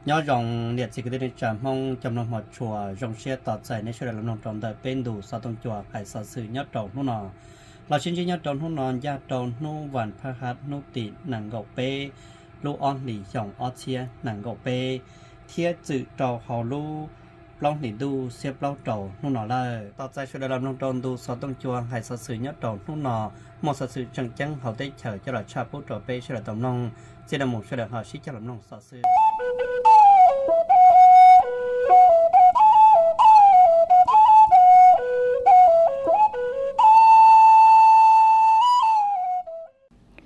Nyob zoo niam txiv kwv tij neej tsa Hmoob cov mloog hmov tshua, zoo siab tos txais nej sawv daws los mloog rau ntawm peb ntu xov tooj cua hais xov xwm nyob rau hnub no. Los sib ntsib nyob rau hnub no ncaj rau hnub vas phab hab hnub tim nees nkaum peb lub ob hlis xyoo ob txhiab nees nkaum peb, thiab txwm rau hauv lub plaub hlis ntuj xiab plaub rau hnub no lawm. Tos txais sawv daws los mloog rau ntu xov tooj cua hais xov xwm nyob rau hnub no, muaj xov xwm tseem ceeb hauv teb chaws coj los tshaj pub rau peb sawv daws tau mloog. Txij no mus sawv daws ho sib cog los mloog xov xwm.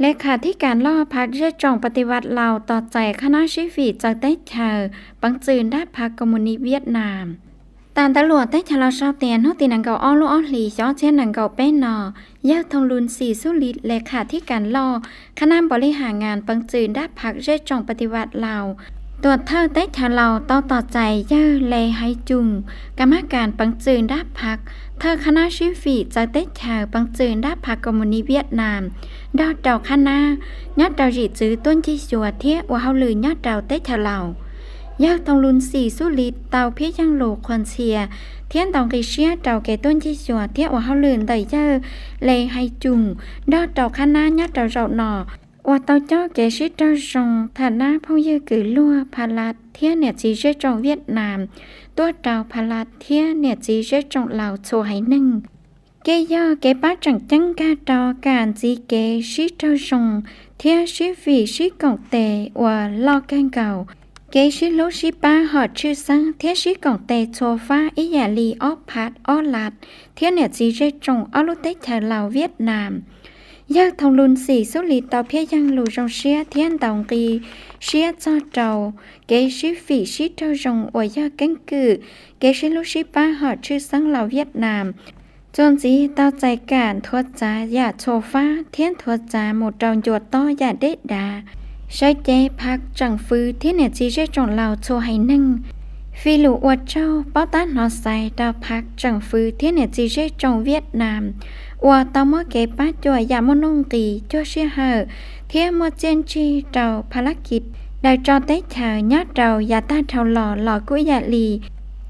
Le kham thib kam loj phav zej tsoom pa ti vaj laus tos txais qhab nab sib fim txawv teb chaws peev txwm nrab phav koos mus nis Viaj Nam. Tas ntawv luam teb chaws Laus sau tias hnub tim nees nkaum ob lub ob hlis xyoo ob txhiab nees nkaum peb no, yawg Thoo Lun Xim Xub Lis le kham thib kam loj qhab nab npaum li ham ngas peev txwm nrab phav zej tsoom pa ti vaj laus, tuam thawj teb chaws Laus tau tos txais yawg Le Hais Cum, kam mab kas peev txwm nrab phav, thawj qhab nab sib fim txawv teb chaws peev txwm nrab phav koos mus nis Viaj Nam, nrog rau qhab nab nyob rau zim txwv tuaj ncig xyuas thiab ua hauj lwm nyob rau teb chaws Laus. Yawg Thoo Lun Xim Xub Lis tau phiab yeej lus qhuas ntxhias thiab ntaus nqi siab rau kev tuaj ncig xyuas thiab ua hauj lwm ntawm yawg Le Hais Cum nrog rau qhab nab nyob rau zaum no, uas tau coj kev sib raug zoo tham nab phooj ywg kwv luag Pha Lat thiab niam txiv zej tsoom Viaj Nam tuaj rau Pha Lat thiab niam txiv zej tsoom Laus txhua haiv neeg. Kev yog kev pab tseem ceeb nkag rau kam ntxiv kev sib raug zoo thiab sib fim sib koom tes uas loj kawg nkaus, kev sib hlub sib pab hom tshwj xeeb thiab sib koom tes txhua fab ib yam li ob phav ob lat thiab niam txiv zej tsoom ob lub teb chaws Laus Viaj Nam. Yawg Thoo Lun Xim Xub Lis tau phiab yeej lus zoo siab thiab ntaus nqi siab txog rau kev sib fim sib raug zoo uas yog keeb kwm kev sib hlub sib pab hom tshwj xeeb Laus Viaj Nam. Txuas ntxiv tau txais kam nthuav txav yam txhua fab thiab nthuav txav mus rau ncua tob yam deb dav, sawv cev phav tseem fwv thiab niam txiv zej tsoom Laus txhua haiv neeg. Fij lus ua tsaug paub tab hnov xaiv rau phav tseem fwv thiab niam txiv zej tsoom Viaj Nam uas tau muab kev pab cuam yam muaj nuj nqis cuag sij hawm thiab muaj txiaj ntsig rau pha lab kis daws tso teb chaws nyob rau yav tag dhau los los kuj yam li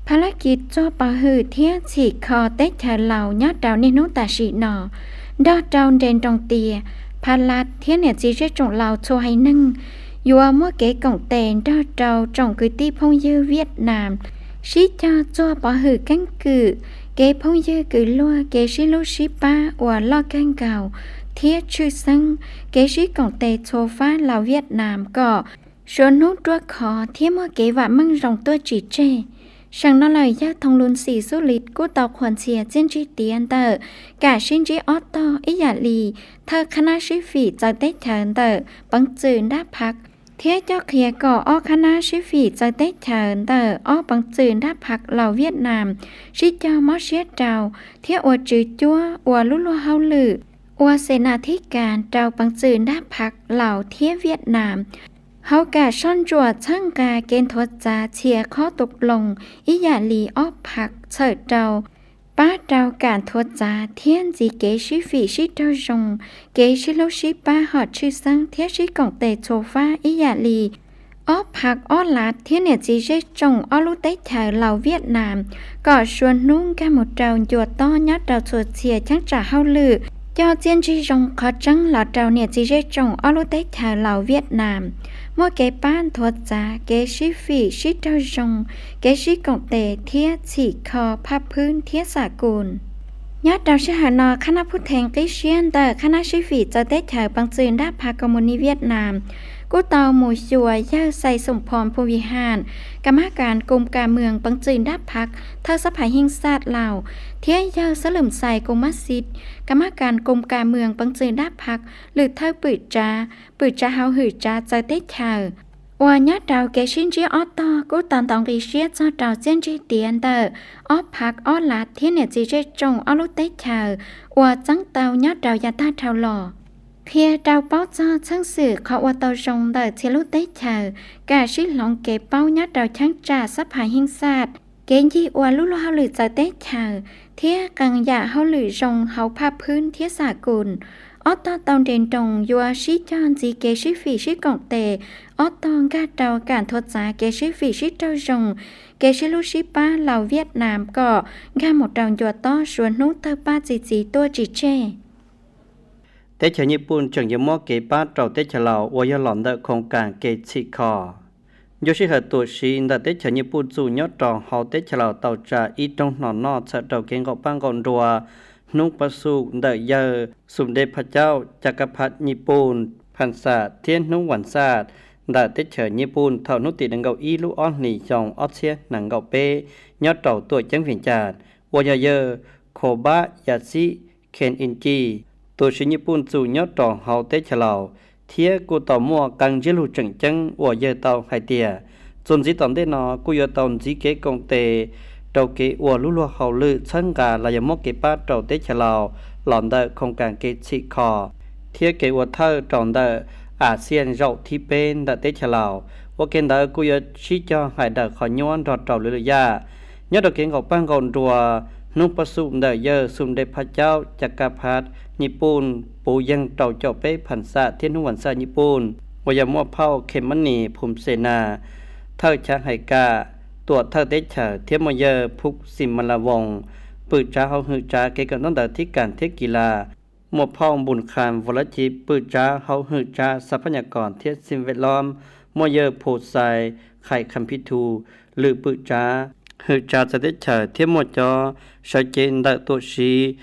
pha lab kis txuag pov hwm thiab txhim kho teb chaws Laus nyob rau niaj hnub tam sim no, nrog rau nres nroo tias Pha Lat thiab niam txiv zej tsoom Laus txhua haiv neeg yuav muaj kev koom tes nrog rau tsoom kwv tij phooj ywg Viaj Nam sib cog txuag pov hwm keeb kwm kev phooj ywg kwv luag kev sib hlub sib pab uas loj kawg nkaus thiab tshwj xeeb kev sib koom tes txhua fab Laus Viaj Nam kom suav hnub ruaj khov thiab muaj kev vam meej zoo tuaj tsis tseg. Seem no lawm yawg Thoo Lun Xim Xub Lis kuj tau qhuas ntxhias txiaj ntsig tiav ntawm kam sib ntsib ob tog ib yam li thawj qhab nab sib fim txawv teb chaws ntawm peev txwm nrab phav thiab coj qhia kom ob qhab nab sib fim txawv teb chaws ntawm ob peev txwm nrab phav Laus Viaj Nam sib cog mob siab rau thiab ua tswv cuab ua lub luag hauj lwm ua xes nas thib kas rau peev txwm nrab phav Laus thiab Viaj Nam hauv kam soj ntsuam txhawb nqa kev nthuav txav txhia qhob tus ploos ib yam li ob phav txhawm rau pab rau kam nthuav txav thiab ntxiv kev sib fim sib raug zoo, kev sib hlub sib pab hom tshwj xeeb thiab sib koom tes txhua fab ib yam li ob phav ob lav thiab niam txiv zej tsoom ob lub teb chaws Laus Viaj Nam kom suav hnub nkag mus rau ncua tob nyob rau txhua txhia cheeb tsam hauj lwm, coj txiaj ntsig zoo qhov tseeb los rau niam txiv zej tsoom ob lub teb chaws Laus Viaj Nam, muaj kev pab nthuav txav kev sib fim sib raug zoo, kev sib koom tes thiab txhim kho phaj phwb thiab xam kus. Nyob rau sij hawm no qhab nab phub theev qib siab ntawm qhab nab sib fim txawv teb chaws peev txwm nrab phav koos mus nis Viaj Nam kuj tau mus xyuas yawg Xais Xoom Phoo Phoo Vij Ham, kam mab kas koos kas mwm peev txwm nrab phav thawj xab phas yeej xaj Laus, thiab yawg Xab Lwm Xais Koos Mab Xis, kam mab kas koos kas mwm peev txwm nrab phav lwm thawj pwm tsav, pwm tsav hauv hwm tsav txawv teb chaws, uas nyob rau kev sib ntsib ob tog kuj tau ntaus nqi siab txog rau txiaj ntsig tiav ntawm ob phav ob lav thiab niam txiv zej tsoom ob lub teb chaws uas txeeb tau nyob rau yav tag dhau los, qhia rau paub txog txheej xwm qhov ua tau zoo ntawm txhia lub teb chaws, kam sib hloov kev paub nyob rau cheeb tsam xab phas yeej xaj, kev ncig ua lub luag hauj lwm txawv teb chaws, thiab qee yam hauj lwm zoo hauv phaj phwb thiab xam kus. Ob tog tau nres nroos yuav sib cog ntxiv kev sib fim sib koom tes, ob tog nkag rau kam nthuav txav kev sib fim sib raug zoo, kev sib hlub sib pab laus Viaj Nam kom nkag mus rau ncua tob suav hnub tawg paj txi txiv tuaj tsis tseg. Teb chaws Nyij Pooj tseem yuav muab kev pab rau teb chaws Laus uas yog los ntawm khoos kas kev txhim kho. Ncua sij hawm tuam siv ntawm teb chaws Nyij Pooj txum nyob rau hauv teb chaws Laus tau tsa ib rooj hno noj txhawm rau kev nqaum paj nqaum nruas hnub pab xuj ntawm yawg Xum Dej Phaj Caub Caj Kab Phaj Nyij Pooj Phas Xaj thiab hnub Vas Xaj ntawm teb chaws Nyij Pooj thaum hnub tim nees nkaum ib lub ob hlis xyoo ob txhiab nees nkaum peb nyob rau tuam ceeb Vias Cas uas yog yawg Khos Pab Yas Xib Khes In Ci tuam siv Nyij Pooj txum nyob rau hauv teb chaws Laus, thiab kuj tau muaj qee ntsiab lus tseem ceeb uas yawg tau hais tias txuas ntxiv tom ntej no kuj yuav tau ntxiv kev koom tes rau kev ua lub luag hauj lwm txhawb nqa los yog muab kev pab rau teb chaws Laus los ntawm khoos kas kev txhim kho thiab kev ua thawj rau ntawm Axias zaum thib peb ntawm teb chaws Laus. Ua ke ntawd kuj yuav sib cog hais daws qhov nyuab nrog rau lwm lwm yam. Nyob rau kev nqaum paj nqaum nruas hnub pab xuj ntawm yawg Xum Dej Phaj Caub Caj Kab Phaj Nyij Pooj puv yeeg rau caum peb Phas Xaj thiab hnub Vas Xaj Nyij Pooj uas yog muaj phauj Khes Mab Nis Phum Xes Nas thawj chav hais kam tuam thawj teb chaws thiab muaj yawg Phub Xis Mas Las Voos pwm tsav hauv hwm tsav kev kawm ntaub ntawv thib kas thiab kis las, muaj phauj Npus Khas Vos Lav Ci pwm tsav hauv hwm tsav xab phab nyas kos thiab xim vej lob, muaj yawg Phum Xais Khais Kham Phij Thu lwm pwm tsav hwm tsav txawv teb chaws thiab muaj cov sawv cev ntawm tuam siv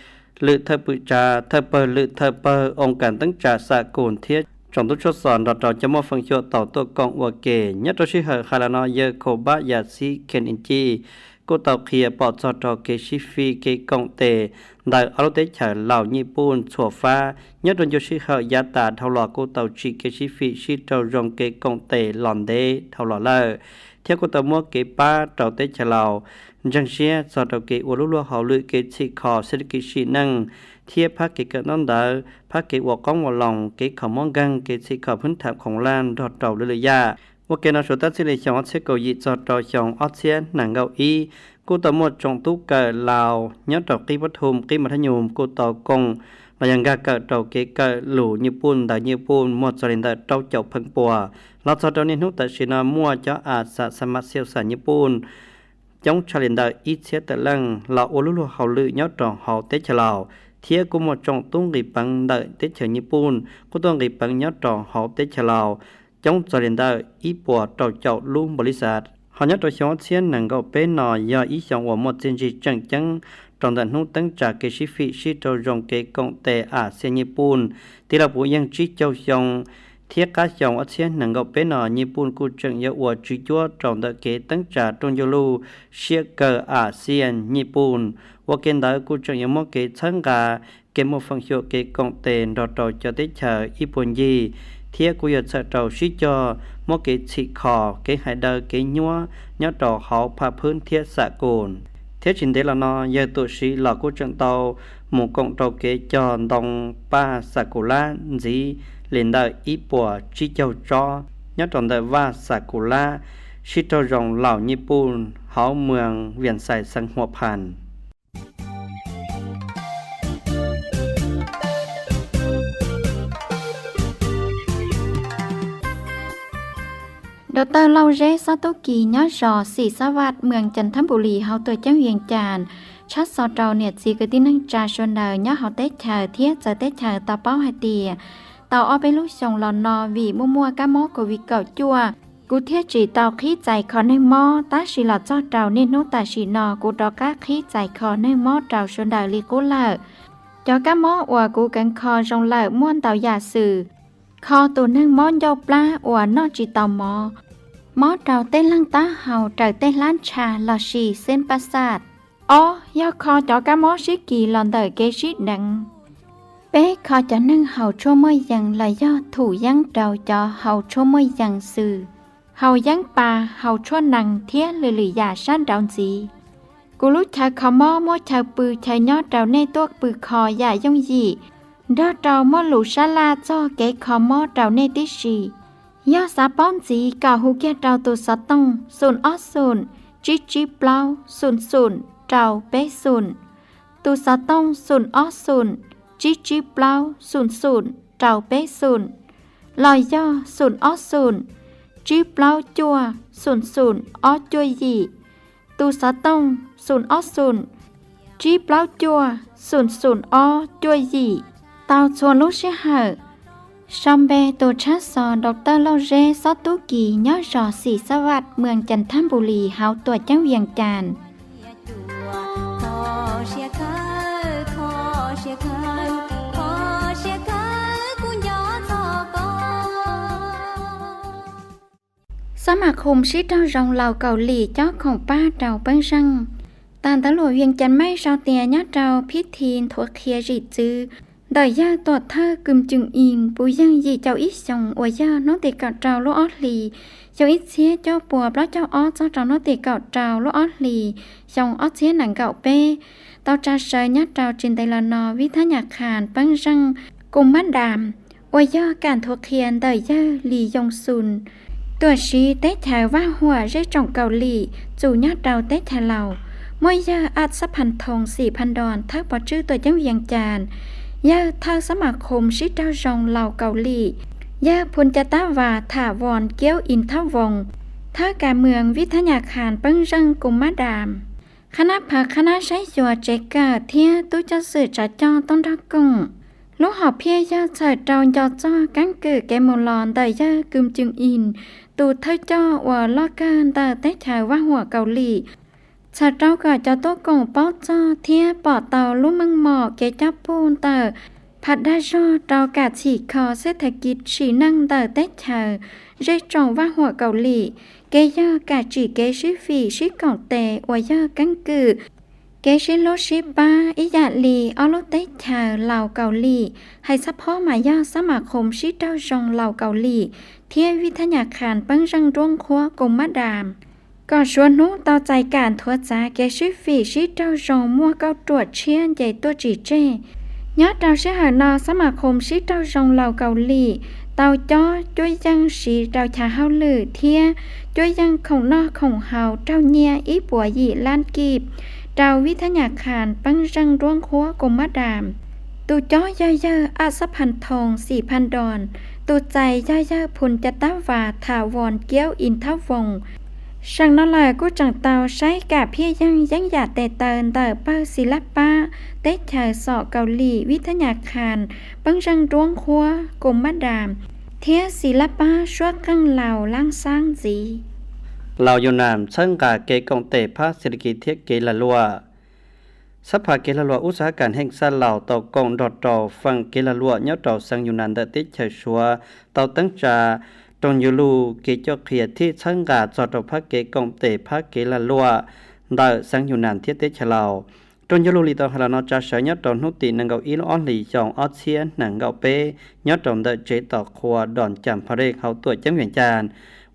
lwm thawj pwm tsav, thawj pawg lwm thawj pawg, oo kas teeb tsa xam kus thiab tsoom tub tshaj xom nrog rau cov muaj feem xyuam tau tuaj koom ua ke. Nyob rau sij hawm hais los no yawg Khos Pab Yas Xib Khes In Ci kuj tau qhia pom txog rau kev sib fim kev koom tes ntawm ob lub teb chaws Laus Nyij Pooj txhua fab. Nyob rau ncua sij hawm yav tas dhau los kuj tau tsim kev sib fim sib raug zoo kev koom tes los ntev dhau los lawm, thiab kuj tau muab kev pab rau teb chaws Laus ntseeg siab txog rau kev ua lub luag hauj lwm kev txhim kho xeb lib kis sim neej thiab phab kev kawm ntaub ntawv, phab kev ua qoob ua loo, kev kho mob nkeeg, kev txhim kho phwb tham khoom laj nrog rau lwm lwm yam. Ua ke no suav tab txij li xyoo ob txhiab kaum yim txog rau xyoo ob txhiab nees nkaum ib, kuj tau muaj tsoom tub kawm Laus nyob rau qib Pab Thum qib Mas Thab Nyum kuj tau koom los yog nkag kawm rau kev kawm lus Nyij Pooj ntawv Nyij Pooj muaj txog li ntawm rau caum pheej pua. Los txog rau niaj hnub tam sim no muaj cov a xas xas mas xiau xas Nyij Pooj coob tshaj li ntawm ib txhiab tawm leej los ua lub luag hauj lwm nyob rau hauv teb chaws Laus, thiab kuj muaj tsoom tub nqis peev ntawm teb chaws Nyij Pooj kuj tuaj nqis peev nyob rau hauv teb chaws Laus coob txog li ntawm ib puas rau caum lub npaum li xav. Ho nyob rau xyoo ob txhiab nees nkaum peb no yog ib xyoo uas muaj txiaj ntsig tseem ceeb rau ntawm hnub teeb tsa kev sib fim sib raug zoo kev koom tes a xias Nyij Pooj tiv los puv yeej tsib caug xyoo, thiab qab xyoo ob txhiab nees nkaum peb no Nyij Pooj kuj tseem yuav ua tswv cuab rau ntawm kev teeb tsa rooj ncuj luj siab kawg a xias Nyij Pooj. Ua ke ntawd kuj tseem yuav muab kev txhawb nqa kev muaj feem xyuam kev koom tes nrog rau cov teb chaws ib puag ncig, thiab kuj yog txhawm rau sib cog muab kev txhim kho, kev hais daws kev nyuab nyob rau hauv phaj phwb thiab xam kus. Thiab tsis ntev los no yawg tuam siv los kuj tseem tau mus koom rau kev cog ntoo paj xam kus lab ntxiv li ntawm ib puas tsib caug tsob nyob rau ntawm vaj xam kus lab sib raug zoo Laus Nyij Pooj hauv moos Vias Xais xeev Hua Phas. Dau tawj Lauj Zeb Xob Tub Kis nyob zos Xim Xab Vaj, moos Cas Thab Npus Lis hauv tuam ceeb Vias Cas tshab xov rau niam txiv kwv tij neej tsa sawv daws nyob hauv teb chaws thiab txawv teb chaws tau paub hais tias tau ob peb lub xyoo los no vim muaj muaj kab mob Covid kaum cuaj, kuv thiaj tsis tau qhib txais kho neeg mob, tab sis los txog rau niaj hnub tam sim no kuv rov qab qhib txais kho neeg mob rau sawv daws li qub lawm. Cov kab mob uas kuv kheev kho zoo lawm muaj ntau yam xwm. Kho tus neeg mob ncauj plab uas noj tsis tau mov, mob rau tej leeg taub hau raws tej hlab ntsha lossis xeeb paj xaj. Ob yog kho cov kab mob sib kis los ntawm kev sib deev. Peb kho cov neeg haus tshuaj muaj yees los yog thum yeeb rau cov haus tshuaj muaj yees xwm, haus yeeb pas, haus tshuaj nees thiab lwm lwm yam sab nraud ntxiv. Kuv lub chaw kho mob muab chaw pw chaw nyob rau nej tuaj pw kho yam yooj yim, nrog rau muaj lus sab laj txog kev kho mob rau nej tib si. Yog xav paub ntxiv kom hu kiag rau tus xov tooj xoom ob xoom, tsib tsib plaub, xoom xoom, rau peb xoom, tus xov tooj xoom ob xoom, tsib tsib plaub xoom xoom rau peb xoom, los yog xoom ob xoom tsib plaub cuaj xoom xoom ob cuaj yim. Tus xov tooj xoom ob xoom tsib plaub cuaj xoom xoom ob cuaj yim. Tau txhua lub sij hawm, sau npe tus tshab xov Doctor Lauj Zeb Xob Tub Kis nyob zos Xim Xab Vaj, moos Cas Thab Npus Lis hauv tuam ceeb Vias Cas. Xab mas khum sib raug zoo laus Kaus Lim cob khoom pab rau Peeb Zeej. Tas ntawv luam Vias Cas Mej sau tias nyob rau phib thi nthuav qhia zim txwv ntawm yawg tuam thawj Kws Cws Is puv yeej yim caum ib xyoos uas yog hnub tim kaum rau lub ob hlis xyoo ib txhiab cuaj puas plaub caug ob txog rau hnub tim kaum rau lub ob hlis xyoo ob txhiab nees nkaum peb, tau tsa sawv nyob rau tsis ntev los no Vib Thab Nyas Khas Peeb Zeej Kus Mab Dam uas yog kam nthuav qhia ntawm yawg Lis Yoo Xus tuam siv teb chaws Vaj Huam zej tsoom Kaus Lim txum nyob rau teb chaws Laus, muaj yawg Ab Xab Phas Thoos Xim Phas Nros thawj pov tswj tuam ceeb Vias Cas, yawg thawj xab mas khum sib raug zoo laus Kaus Lim, yawg Phum Ca Tab Vas Tham Voos Kiaub Is Thab Voos thawj kas moos Vib Thab Nyas Khas Peeb Zeej Kus Mab Dam, qhab nab phav qhab nab saib xyuas tsev kawm thiab tub coj xwm tsav coj tub nrog koom. Lub hom phiaj yog txhawm rau nco txog keeb kwm kev mus los ntawm yawg Kws Cws Is tus thawj coj uas loj kawg ntawm teb chaws Vaj Huam Kaus Lim, txhawm rau kom cov tub koom paub txog thiab pom tau lub meej mom kev coj puj ntawm phaj dag zog rau kam txhim kho xeb thav kiv sim neej ntawm teb chaws zej tsoom Vaj Huam Kaus Lim, kev yog kam tsim kev sib fim sib koom tes uas yog keeb kwm kev sib hlub sib pab ib yam li ob lub teb chaws Laus Kaus Lim, hais txhob phob mas yog xab mas khum sib raug zoo Laus Kaus Lim thiab Vib Thab Nyas Khas Peeb Zeej Nruab Nqhuab Kus Mab Dam, kom suav hnub tau txais kam nthuav txav kev sib fim sib raug zoo muaj kauj ruam tshiab nce tuaj tsis tseg. Nyob rau sij hawm no xab mas khum sib raug zoo Laus Kaus Lim tau cob cuab yeej siv rau chav hauj lwm thiab cuab yeej khoom noj khoom haus raug nyiaj ib puas yim lab kib rau Vib Thab Nyas Khas Peeb Zeej Nruab Nqhuab Kus Mab Dam. Tus cob yog yawg Ab Xab Phas Thoos Xim Phas Nros, tus txais yog yawg Phum Ca Tab Vas Tham Voos Kiaub Is Thab Voos. Seem no lawm kuj tseem tau saib kam phiaj yeej yeeb yam tes taw ntawm pawg Xis Lab Pab teb chaws Xom Kaus Lim Vib Thab Nyas Khas Peeb Zeej Nruab Nqhuab Kus Mab Dam thiab Xis Lab Pab suab qeej Laus Laab Xaab ntxiv. Laus Yus Nas txhawb nqa kev koom tes phab xis li kis thiab kev lag luam. Xab phas kev lag luam ub xab kas Heej Xaj Laus tau koom nrog rau feem kev lag luam nyob rau xeev Yus Nas ntawm teb chaws Suav tau teeb tsa roog yuj lug kev coj qhia thiab txhawb nqa txog rau phab kev koom tes phab kev lag luam ntawm xeev Yus Nas thiab teb chaws Laus. Roog yuj lug li tau hais los no tsa sawv nyob rau hnub tim nees nkaum ib lub ob hlis xyoo ob txhiab nees nkaum peb nyob rau ntawm tsev tos qhua Doos Cas Pha Reg hauv tuam ceeb Vias Cas,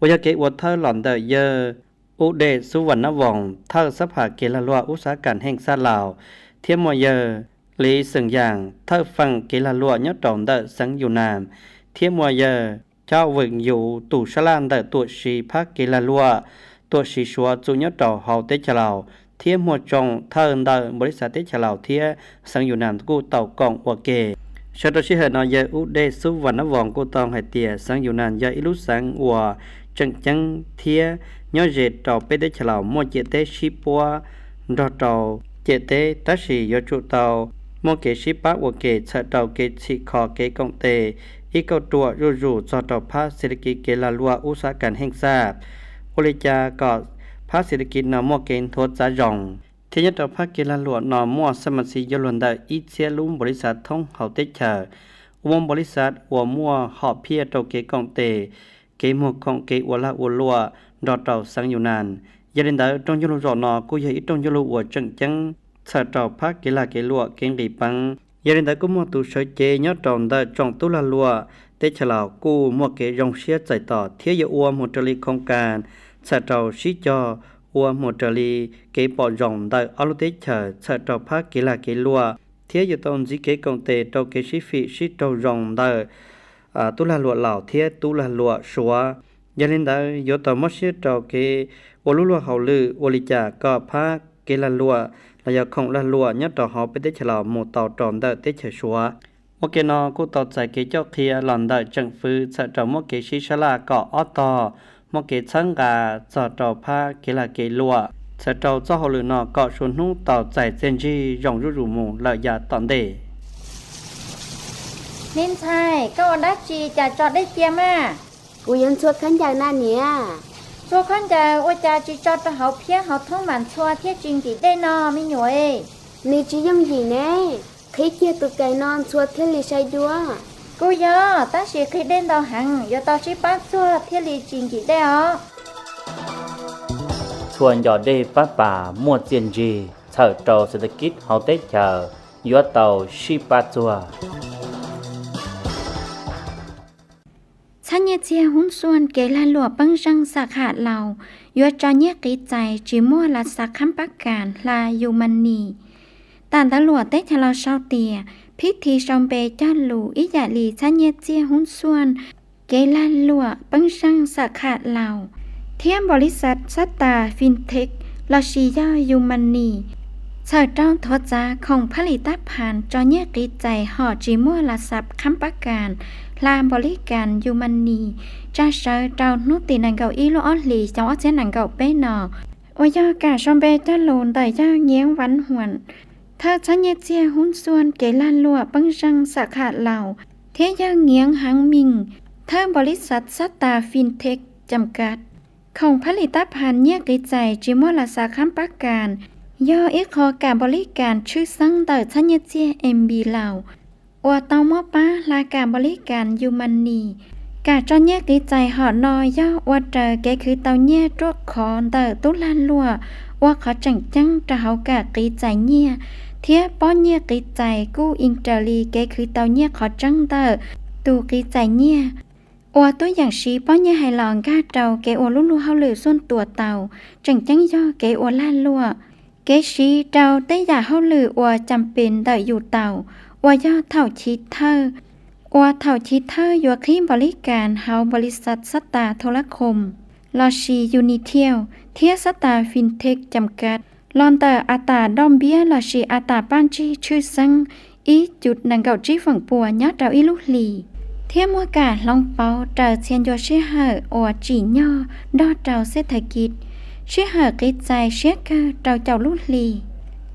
uas yog kev ua thawj los ntawm yawg Ub Dej Xub Vas Nab Voos thawj xab phas kev lag luam ub xab kas Heej Xaj Laus thiab muaj yawg Lis Xeem Yaas thawj feem kev lag luam nyob rau ntawm xeev Yus Nas thiab muaj yawg Choj Vwm Yus tus sab laj ntawm tuam siv phab kev lag luam tuam siv Suav txum nyob rau hauv teb chaws Laus thiab muaj tsoom thawj ntawm npaum li xav teb chaws Laus thiab xeev Yus Nas kuj tau koom ua ke. Sawv rau sij hawm no yawg Ub Dej Xub Vas Nab Voos kuj tau hais tias xeev Yus Nas yog ib lub xeev uas tseem ceeb thiab nyob ze rau peb teb chaws Laus muaj ciam teb sib puab nrog rau ciam teb, tab sis yuav tsum tau muaj kev sib pab ua ke txhawm rau kev txhim kho kev koom tes ib kauj ruam zuj zus txog rau phab xis li kis kev lag luam ub xab kas Heej Xaj, ua li cas kom phab xis li kis no muaj kev nthuav txav zoo. Thiab nyob rau phab kev lag luam no muaj xab mas xis yuj lug ntawm ib txhiab lub npaum li xav thoob hauv teb chaws, uas muaj npaum li xav uas muaj hom phiaj rau kev koom tes, kev muag khoom kev ua lag ua luam nrog rau xeev Yus Nas. Yog li ntawd roog yuj lug zaum no kuj yog ib roog yuj lug uas tseem ceeb txhawm rau phab kev lag kev luam kev nqis peev. Yog li ntawd kuj muaj tus sawv cev nyob rau ntawm tsoom tub lag luam teb chaws Laus kuj muaj kev zoo siab txais tos thiab yuav ua mus raws li khoos kas txhawm rau sib cog ua mus raws li kev pom zoo ntawm ob lub teb chaws txhawm rau phab kev lag kev luam thiab yuav tau ntxiv kev koom tes rau kev sib fim sib raug zoo ntawm tub lag luam Laus thiab tub lag luam Suav. Yog li ntawd yuav tau mob siab rau kev ua lub luag hauj lwm ua li cas kom phab kev lag luam los yog khoom lag luam nyob rau hauv peb teb chaws Laus mus tau rau ntawm teb chaws Suav. Ua ke no kuj tau txais kev coj qhia los ntawm tseem fwv txhawm rau muab kev sib sab laj kom ob tog, muab kev txhawb nqa txog rau phab kev lag kev luam txhawm rau txoj hauj lwm no kom suav hnub tau txais txiaj ntsig zoo zuj zus mus lawm yav tom ntej. Me ntxhais, koj ua dab tsi cas tso dej cia mas? Kuv yuav ntxhua khaub ncaws na niam. Ntxhua khaub ncaws ua cas tsis tso rau hauv phiab hauv thoob mas ntxhua thiaj tsis nkim dej no me nyuam? Nws tsis yooj yim ne, qhib kiag tus kais no ntxhua thiaj li sai dua. Kuj yog, tab sis qhib dej ntau heev yuav tau sib pab txuag thiaj li tsis nkim dej os. Txhua nco dej pab pas muaj txiaj ntsig txhawm rau xev thas kib hauv teb chaws yuav tau sib pab txuag. Txhab nyiaj txiag hub xuaj kev lag luam peeb zeej xam kham laus yuav tso nyiaj qiv txais tsis muaj las xav khab pab kas hla yus mas nis. Tam ntawv luam teb chaws Laus sau tias phib thi sau npe cog lus ib yam li txhab nyiaj txiag hub xuaj kev lag luam peeb zeej xam kham laus thiab npaum li xav xab tas fintech lossis yog yus mas nis txhawm rau nthuav txav khoom phab lis tab phas tso nyiaj qiv txais hom tsis muaj las xav khab pab kas hla npaum li kas yus mas nis tsa sawv rau hnub tim nees nkaum ib lub ob hlis xyoo ob txhiab nees nkaum peb no, uas yog kam sau npe cog lus ntawm yawg Nyiav Vav Huam thawj txhab nyiaj txiag hub xuaj kev lag luam peeb zeej xam kham laus thiab yawg Nyiav Heev Mis thawj npaum li xav xab tas fintech cam kav khoom phab lis tab phas nyiaj qiv txais tsis muaj las xav khab pab kas yog ib qho kam npaum li kas tshwj xeeb ntawm txhab nyiaj txiag M B laus uas tau muab pab hla kam npaum li kas yus mas nis. Kam tso nyiaj qiv txais hom no yog ua raws kev khwv tau nyiaj ruaj khov ntawm tub lag luam ua qhov tseem ceeb rau hauv kam qiv txais nyiaj, thiab pob nyiaj qiv txais kuj ib raws li kev khwv tau nyiaj qhov tseeb ntawm tus qiv txais nyiaj. Ua tub yeem siv pob nyiaj hais los nkag rau kev ua lub luag hauj lwm xuaj tua tau, tseem ceeb yog kev ua lag luam, kev siv rau tej yam hauj lwm uas cam pes ntawm yus tau, uas yog thaum chiv thawj, uas thaum chiv thawj yuav qhib npaum li kas hauv npaum li xav xab tas thau lab khoom lossis Unitel thiab xab tas fintech cam kav los ntawm a tas doj npiab lossis a tas paj ntsig tshwj xeeb ib cum nees nkaum tsib feem pua nyob rau ib lub hlis, thiab muaj kam hloov pauv raws txhia ncua sij hawm uas tsim nyog nrog rau xej thaiv kiv sij hawm qiv txais siab kawg rau caum lub hlis.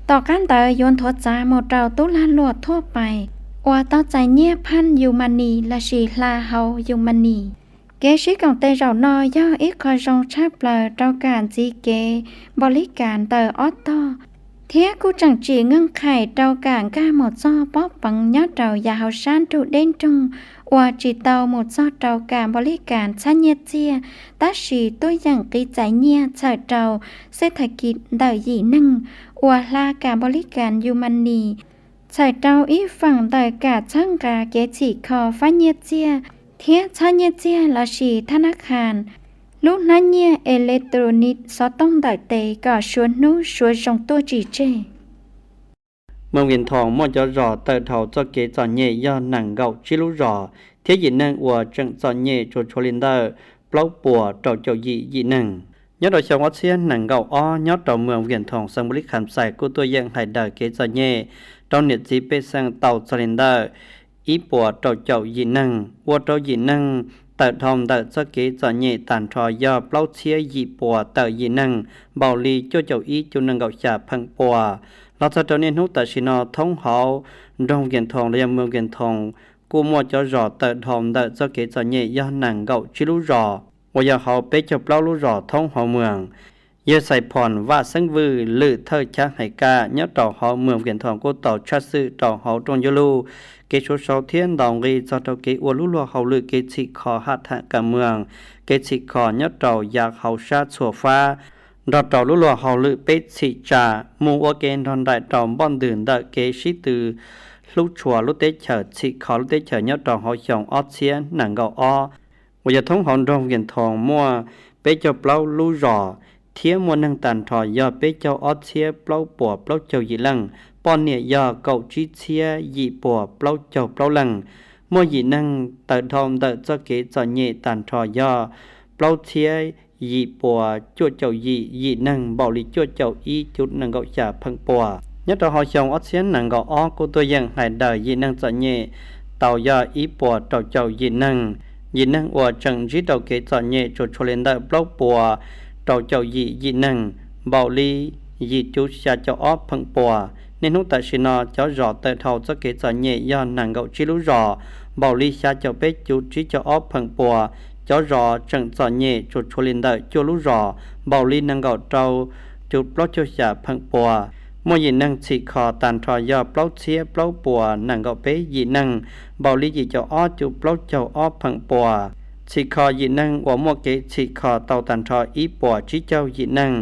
Tom qab ntawd yuav nthuav txav mus rau tub lag luam thuaj pais uas tau txais nyiaj phaj yus mas nis lossis hla hauv yus mas nis. Kev sib koom tes zaum no yog ib qho zoo tshaj plaws rau kam ntxiv kev npaum li kas ntawm ob tog, thiab kuj tseem tsim nkeeg qhaim rau kam nkag mus txog pob peev nyob rau yav hauv sab nrug deb nroog uas tsis tau mus txog rau kam npaum li kas txhab nyiaj txiag, tab sis tub yeem qiv txais nyiaj txhawm rau xej thaiv kiv ntawm yim neeg uas hla kam npaum li kas yus mas nis, txhawm rau ib feem ntawm kam txhawb nqa kev txhim kho fab nyiaj txiag thiab txhab nyiaj txiag lossis thab nab khas, lub hnab nyiaj electronic xov tooj ntawm tes kom suav hnub suav zoo tuaj tsis tseg. Moos Vias Thoos muaj cov zos tawm dhau txoj kev txom nyem yog nees nkaum tsib lub zos, thiab yim neeg uas tseem txom nyem tsuas tshuav li ntawm plaub puas rau caum yim yim neeg. Nyob rau xyoo ob txhiab nees nkaum ob, nyob rau moos Vias Thoos xeev Npaus Lis Kham Xais kuj tuaj yeem hais daws kev txom nyem rau niam txiv pej xeem tau txog li ntawm ib puas rau caum yim neeg, ua rau yim neeg tawm dhau ntawm txoj kev txom nyem tag nrho yog plaub txhiab yim puas tawm yim neeg, npaum li cuaj caum ib cum nees nkaum xya pheem pua. Los txog rau niaj hnub tam sim no thoob hauv nroog Vias Thoos los yog moos Vias Thoos kuj muaj cov zos tawm dhau ntawm txoj kev txom nyem yog nees nkaum tsib lub zos, uas yog hauv peb caug plaub lub zos thoob hauv moos. Yawg Xais Phom Vaj Xeeb Vwj lwm thawj chav hais kam nyob rau hauv moos Vias Thoos kuj tau tshaj xwm rau hauv rooj yuj lug kev suav sau thiab ntaus nqi txog rau kev ua lub luag hauj lwm kev txhim kho ham tham kam moos, kev txhim kho nyob rau yav hauv sab txhua fab, nrog rau lub luag hauj lwm peb txhim tsam mus ua ke nrog nraim rau npoj ntws ntawm kev sib tw hlub tshua lub teb chaws txhim kho lub teb chaws nyob rau hauv xyoo ob txhiab nees nkaum ob, uas yog thoob hauv nroog Vias Thoos muaj peb caug plaub lub zos, thiab muaj neeg tag nrho yog peb caug ob txhiab plaub puas plaub caug yim leej, poj niam yog kaum tsib txhiab yim puas plaub caug plaub leej. Muaj yim neeg tawm dhau ntawm txoj kev txom nyem tag nrho yog plaub txhiab yim puas cuaj caum yim yim neeg npaum li cuaj caum ib cuv nees nkaum xya pheem pua. Nyob rau hauv xyoo ob txhiab nees nkaum ob kuj tuaj yeem hais daws yim neeg txom nyem tau yog ib puas rau caum yim neeg. Yim neeg uas tseem ntsib rau kev txom nyem tsuas tshuav li ntawm plaub puas rau caum yim yim neeg npaum li yim cuv xya caum ob pheem pua. Niaj hnub tam sim no cov zos tawm dhau txoj kev txom nyem yog nees nkaum tsib lub zos npaum li xya caum peb cuv tsib caug ob pheem pua. Cov zos tseem txom nyem tsuas tshuav li ntawm cuaj lub zos npaum li nees nkaum rau cuv plaub caug xya pheem pua. Muaj yim neeg txhim kho tag nrho yog plaub txhiab plaub puas nees nkaum peb yim neeg npaum li yim caum ob cuv plaub caug ob pheem pua. Txhim kho yim neeg uas muaj kev txhim kho tau tag nrho ib puas tsib caug yim neeg,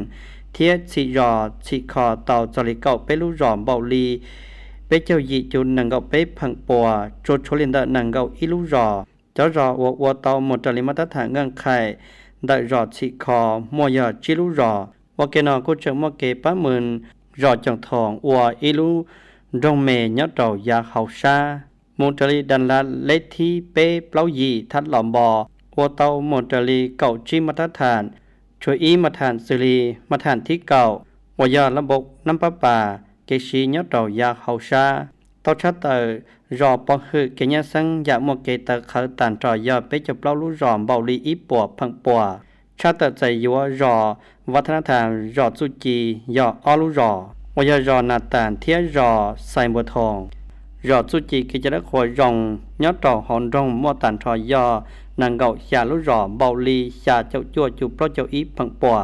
thiab txhim zos txhim kho tau txog li kaum peb lub zos npaum li peb caug yim cuv nees nkaum peb pheem pua, tsuas tshuav li ntawm nees nkaum ib lub zos. Cov zos uas ua tau mus raws li mab tab tham nqeej qhaim ntawm zos txhim kho muaj yog tsib lub zos. Ua ke no kuj tseem muaj kev pab mus zos Coom Thoom ua ib lub nroog me nyob rau yav hauv sab. Mus raws li das las leb thib peb plaub yim thab los npo ua tau mus raws li kaum tsib mab tab tham, tshuav ib mab tham xws li mab tham thib kaum uas yog lab npau nab pab pas kev siv nyob rau yav hauv sab. Tau tshaj tawm zos Pov Hwm kev nyab xeeb yam muaj kev tawv qhawv tag nrho yog peb caug plaub lub zos npaum li ib puas pheem pua. Tshaj tawm txais yuav zos Vaj Thab Nab Tham zos Txuj Ci yog ob lub zos uas yog zos Nas Tas thiab zos Xais Npua Thoom. Zos Txuj Ci kev cai dawb qhuas zoo nyob rau hauv nroog muaj tag nrho yog nees nkaum xya lub zos npaum li xya caum cuaj cuv plaub caug ib pheem pua.